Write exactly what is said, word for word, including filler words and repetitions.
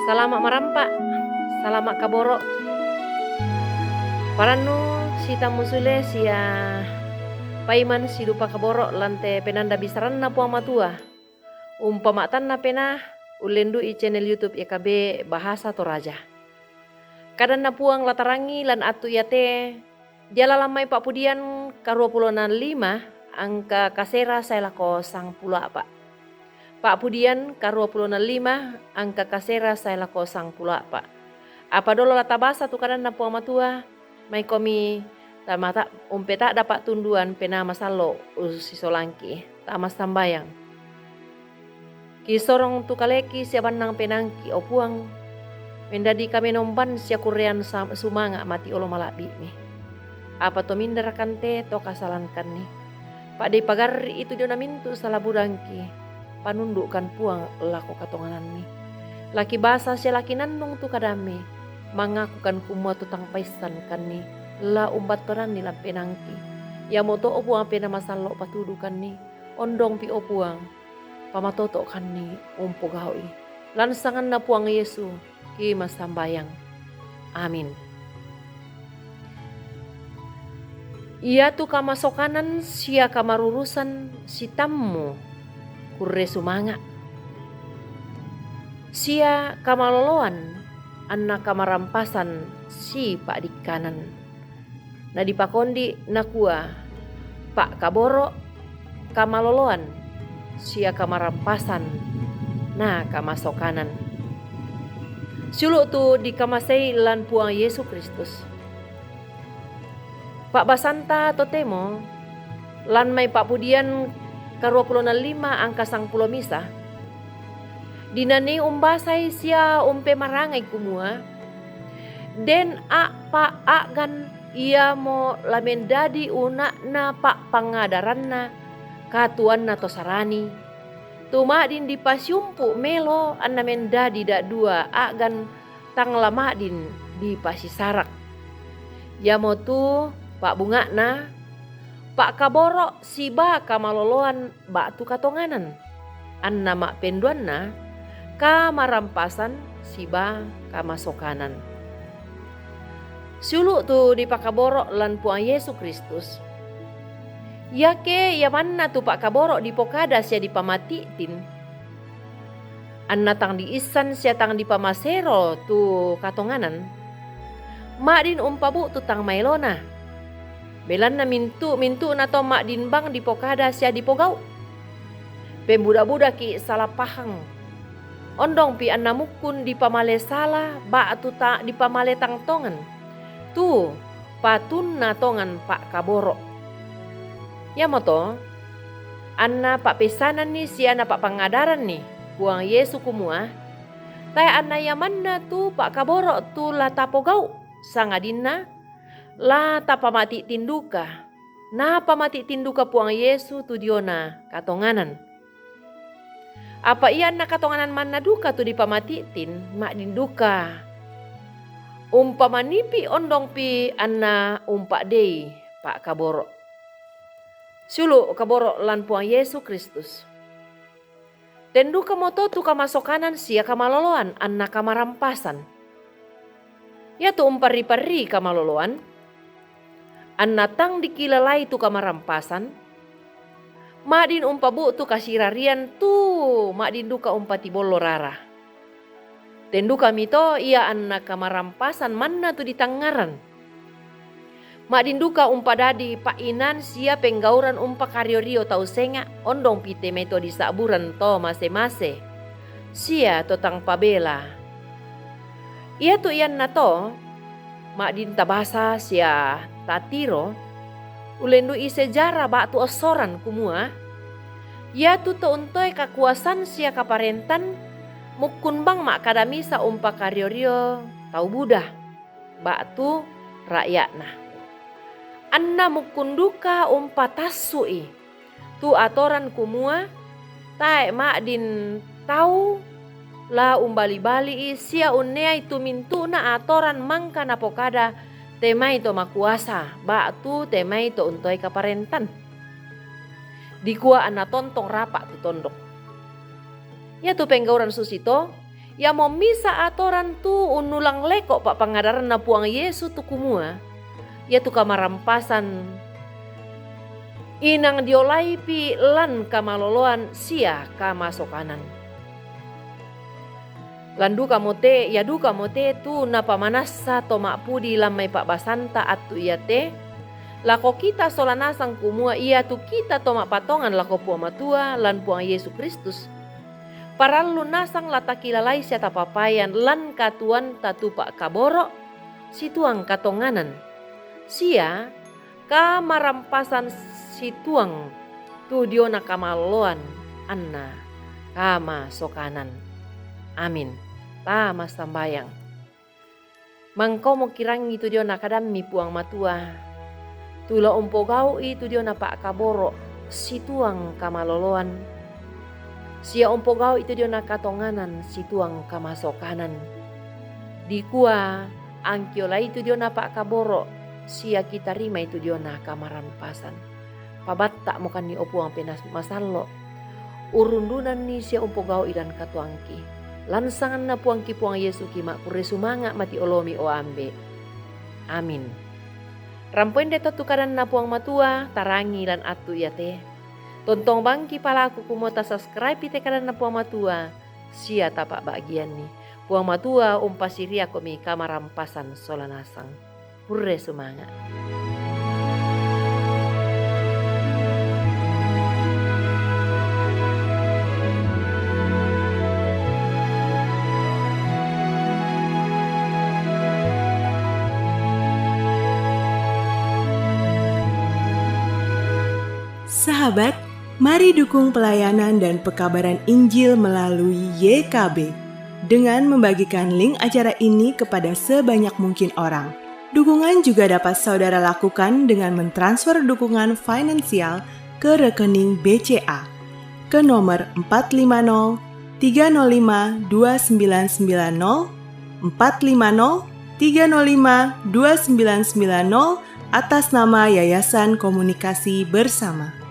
Salama' marampa', salama' kaboro'. Parannu sitammu sule sia paiman sidupa kaboro' lan te penanda bisaranna Puang Matua. Umpama'tanna penaa, ullendu'i channel YouTube Y K B Bahasa Toraja. Kadanna Puang la tarangngi lan attu iate, dialalan mai Pa'pudian karuapulona lima angka kasera sae lako sangpulo a'pa'. Pa'pudian karuapulona lima angka kasera sae lako sangpulo a'pa'. Apa dolo la tabasa tu kadanna Puang Matua, maikomi tamata-, umpeta'da pa'tunduan Penaa Masallo' ussisolangki. Tama sambayang. Kisorong tu kaleki sia bannang penaangki, o Puang, mendadi kamenomban sia kurrean sa-, sumanga' mati olo mala'bi'mi. Apa to mindarakan te to kasalankanni. Pa'dei pagarri'i tu diona mintu' sala budangki, panundu'kan Puang lako katonganammi. La kibasa sia la kinannung tu kadammi, mangakukan kumua to tang paissankanni, la umbattonanni lan penaangki. Iamoto, o Puang, Penaa Masallo' patudukanni, ondongpi, o Puang, pamatoto'kanni umpogau'i. Lan sanganna Puang Yesu kimasambayang. Amin. Iatu kamasokanan sia kamarurusan sitammu kurre sumanga', sia kamaloloan anna kamarampasan sipa'dikkanan. Nadipakondi' nakua, pa'kaboro', kamaloloan, sia kamarampasan na kamasokanan. Siulu' tu dikamasei lan Puang Yesu Kristus. Pa'basanta totemo lan mai Pa'pudian karuapulona lima angka sangpulo misa, dinanii umbasai sia umpemarangai kumua, den a'pa' a'gan iamo la mendadi una'na pa'pangadaranna katuoanna to Sarani, tu ma'din dipasiumpu' melo anna mendadi da'dua a'gan tang la ma'din dipasisarak. Iamotu pa'bunga'na, pa'kaboro' sibaa kamaloloan ba'tu katonganan, anna ma'penduanna kamarampasan sibaa kamasokanan. Siulu' tu dipakaboro' lan Puang Yesu Kristus. Iake iamanna tu pa'kaboro' dipokada sia dipamati'tin, anna tang diissan sia tang dipamasero tu katonganan, ma'din umpabu'tu tang maelona. Belanna mintu'-mintu'na to ma'din bang dipokada sia dipogau'. Pembuda-budaki' sala pahang. Ondongpi anna mukkun dipamale sala ba'tu ta-, dipamale tang tongan. Tu patunna tongan pa'kaboro'. Iamoto, anna pa'peissananni sia napa'pangadaranni Puang Yesu kumua, tae' anna iamanna tu pa'kaboro' tu la tapogau', sangadinna la tapamati'tin duka. Napamati'tin duka Puang Yesu tu diona katonganan. Apa ia anna katonganan manna duka tu dipamati'tin, ma'din duka umpamanipi' ondongpi anna umpa'dei pa'kaboro'. Siulu' kaboro' lan Puang Yesu Kristus. Ten dukamoto tu kamasokanan sia kamaloloan anna kamarampasan. Iatu umparri-parri kamaloloan, anna tang dikilalai tu kamarampasan, ma'din umpabu'tu kasirarian tu ma'din duka umpatibollo rara. Ten dukami to ia anna kamarampasan manna tu ditangngaran. Ma'din duka umpadadi pa'inaan sia penggauran umpakario-rio tau senga', ondongpi te mai to disa'buran to mase-mase sia to tang pabela. Iatu iannato, ma'din tabasa sia tatiro, ullendu'i sejarah ba'tu ossoran kumua, iatu to untoe kakuasan sia kaparentan, mukkun bang ma'kada misa umpakario-rio tau buda ba'tu ra'ya'na. Anna mukkun duka umpatassu'i tu atoran kumua, tae' ma'din tau la umbali-bali'i sia unneai tu mintu'na atoran mangka napokada te mai to makuasa ba'tu te mai to untoe kaparentan. Dikua anna tontong rapa' tu tondok. Iatu penggauran susito, Ia momisa atoran tu unnulang leko pa'pangadaranNa Puang Yesu tu kumua, iatu kamarampasan inang diolaipi lan kamaloloan sia kamasokanan. Lan dukamo te, ia dukamo te tu napamanassa to ma'pudi lan mai pa'basanta attu iate, lako kita sola nasang kumua iatu kita to ma'patongan lako Puang Matua lan Puang Yesu Kristus, parallu nasang la takilalai sia tapapayan lan katuoanta tu pa'kaboro' situang katonganan, sia kamarampasan situang tu diona kamaloloan anna kamasokanan. Amin. Tama sambayang. Mangkomo kirangi tu diona kadamMi Puang Matua, tu la umpogau'i tu diona pa'kaboro' situang kamaloloan, sia umpogau'i tu diona katonganan situang kamasokanan. Dikua angkiolai tu diona pa'kaboro' sia kitarimai tu diona kamarampasan. Pabatta'mokanni, o Puang, penas masallo'. Urrundunanni sia umpogau'i lan katuoangki. Lan sanganNa Puangki Puang Yesu ki ma'kurre sumanga' mati oloMi, o Ambe'. Amin. Rampoinde to tu kadanNa Puang Matua, tarangi lan attu iate. Tontong bangki palaku kumua tasubscribe-i te kadanNa Puang Matua, sia tapa'ba'gianni. Puang Matua umpasiriakomi kamarampasan sola nasang. Hurre sumanga'. Sahabat, mari dukung pelayanan dan pekabaran Injil melalui Y K B dengan membagikan link acara ini kepada sebanyak mungkin orang. Dukungan juga dapat saudara lakukan dengan mentransfer dukungan finansial ke rekening B C A ke nomor empat lima nol tiga nol lima dua sembilan sembilan nol, empat lima nol tiga nol lima dua sembilan sembilan nol, atas nama Yayasan Komunikasi Bersama.